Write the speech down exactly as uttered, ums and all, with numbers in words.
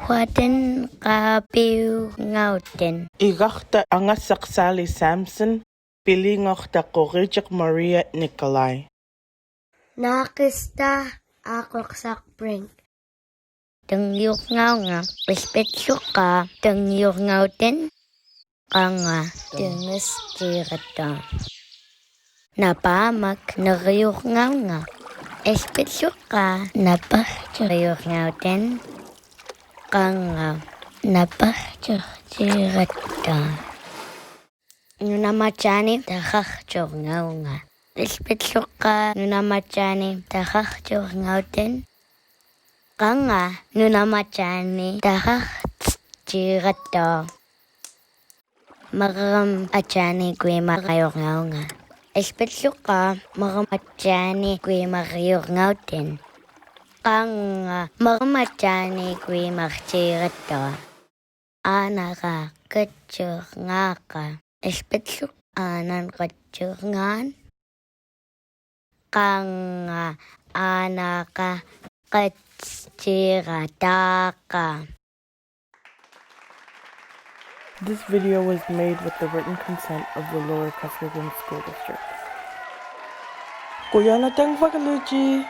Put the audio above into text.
Waten kapiu ngauten. Igakta angasak Sally Sampson, piliñokta kurijik Maria Nikolai. Nakista akwaksak prank. Tengyuk ngaunga, espet suka tengyuk ngauten. Kanga tenges tirata. Napamak neryuk ngaunga, espet suka napah teriuk ngauten. Kanga napah teriuk tirata. Nunamachani takaktur ngaunga, espet suka nunamachani takaktur ngauten. Kanga nunamachani takaktur tirata. Merem achani kuimak ayuk ngaunga, espet suka merem achani kuimak ayuk ngauten. Kanga merem achani kuimak tirata. Anaka kecur ngaka, espet suka anan kecur ngan. Kanga anaka kecur ataka. This video was made with the written consent of the Lower Kuskokwim School District. Kuyon ateng vakaliji.